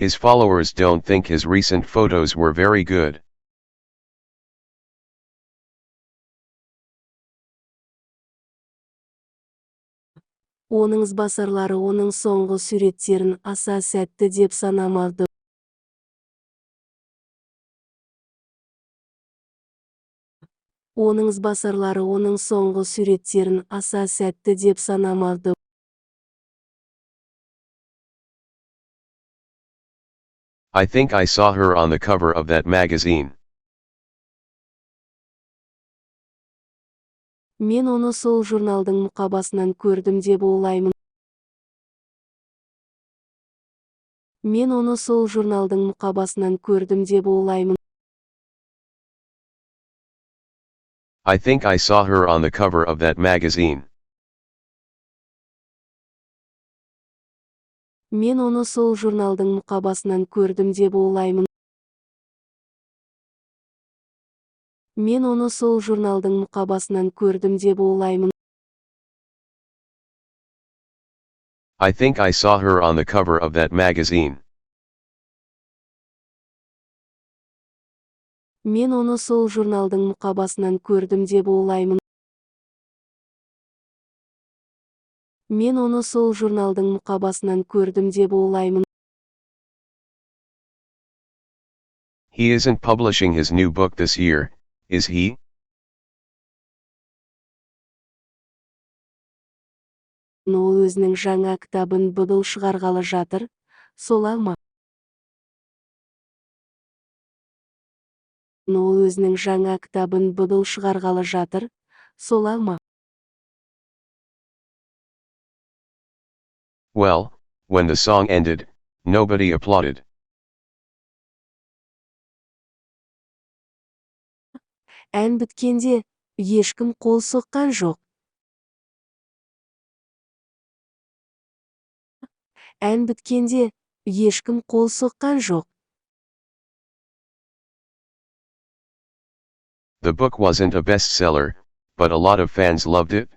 His followers don't think his recent photos were very good. Оның ізбасарлары оның соңғы суреттерін аса сәтті деп санамады. Оның ізбасарлары оның соңғы суреттерін аса сәтті деп санамады. I think I saw her on the cover of that magazine. Мен оны сол журналдың мұқабасынан көрдім деп ойлаймын. Мен оны сол журналдың мұқабасынан көрдім деп ойлаймын. I think I saw her on the cover of that magazine. Мен оны сол журналдың мұқабасынан көрдім деп ойлаймын. Мен оны сол журналдың мұқабасынан көрдім деп ойлаймын. I think I saw her on the cover of that magazine. Мен оны сол журналдың мұқабасынан көрдім деп ойлаймын. Мен оны сол журналдың мұқабасынан көрдім деп ойлаймын. He isn't publishing his new book this year, is he? Ол өзінің жаңа кітабын биыл шығарғалы жатыр, солай ма? Ол өзінің жаңа кітабын биыл шығарғалы жатыр, солай ма? Well, when the song ended, nobody applauded. Ән біткенде, ешкім қол соққан жоқ. Ән біткенде, ешкім қол соққан жоқ. The book wasn't a bestseller, but a lot of fans loved it.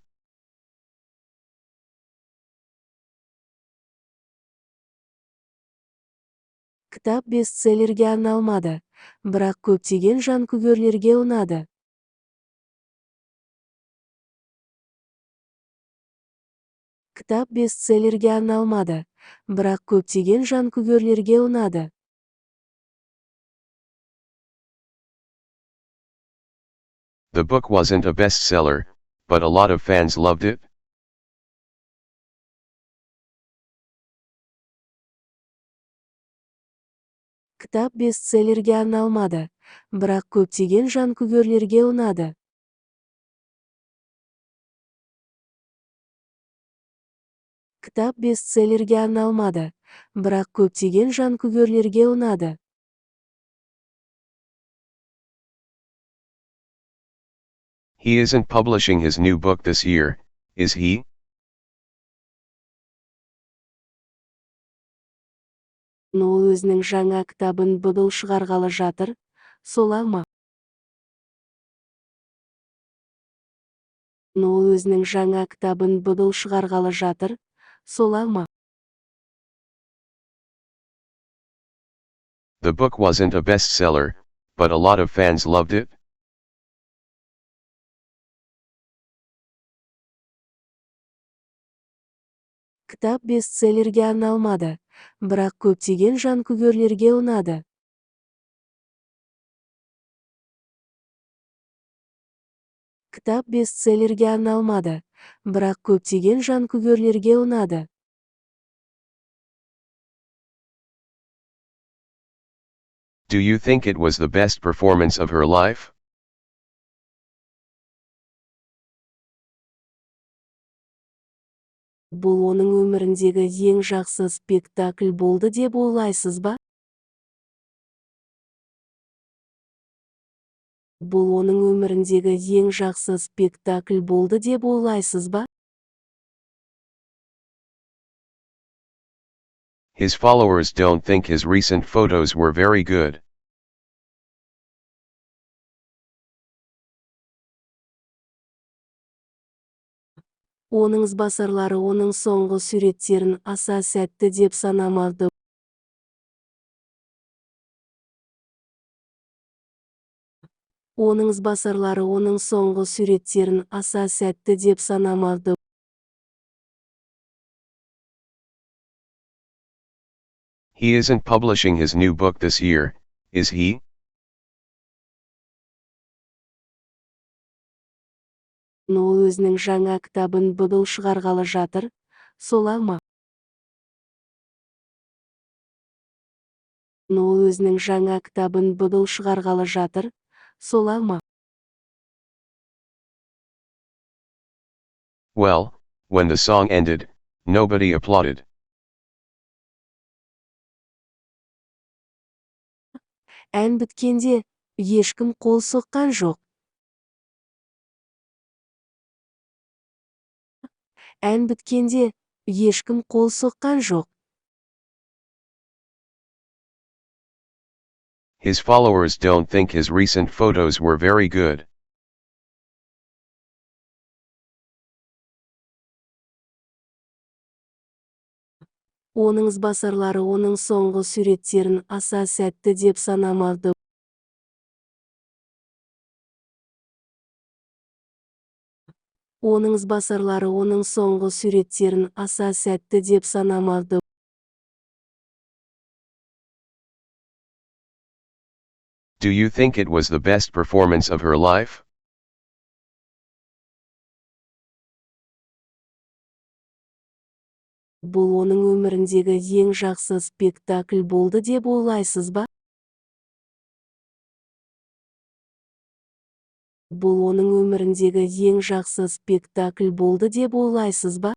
Кітап бестселлерге арналмады, бірақ көптеген жанкүйерлерге ұнады. Кітап бестселлерге арналмады, бірақ көптеген жанкүйерлерге ұнады. The book wasn't a bestseller, but a lot of fans loved it. Кітап бестселлерге арналмады, бірақ көптеген жанкүйерлерге ұнады. Кітап бестселлерге арналмады, бірақ көптеген жанкүйерлерге ұнады. He isn't publishing his new book this year, is he? Ол өзінің жаңа кітабын биыл шығарғалы жатыр, солай ма? Ол өзінің жаңа кітабын биыл шығарғалы жатыр, солай ма? The book wasn't a bestseller, but a lot of fans loved it. Кітап бестселлерге арналмады, бірақ көптеген жанкүйерлерге ұнады. Кітап бестселлерге арналмады, бірақ көптеген жанкүйерлерге ұнады. Do you think it was the best performance of her life? Бұл оның өміріндегі ең жақсы спектакль болды деп ойлайсыз ба? Бұл оның өміріндегі ең жақсы спектакль болды деп ойлайсыз ба? His followers don't think his recent photos were very good. Оның ізбасарлары оның соңғы суреттерін аса сәтті деп санамады. Оның ізбасарлары оның соңғы суреттерін аса сәтті деп санамады. He isn't publishing his new book this year, is he? Ол өзінің жаңа кітабын биыл шығарғалы жатыр, солай ма? Ол өзінің жаңа кітабын биыл шығарғалы жатыр, солай ма? Well, when the song ended, nobody applauded. Ән біткенде, ешкім қол соққан жоқ. Ән біткенде, ешкім қол соққан жоқ. His followers don't think his recent photos were very good. Оның ізбасарлары оның соңғы суреттерін аса сәтті деп санамады. Оның ізбасарлары оның соңғы суреттерін аса сәтті деп санамады. Do you think it was the best performance of her life? Бұл оның өміріндегі ең жақсы спектакль болды деп ойлайсыз ба? Бұл оның өміріндегі ең жақсы спектакль болды деп ойлайсыз ба?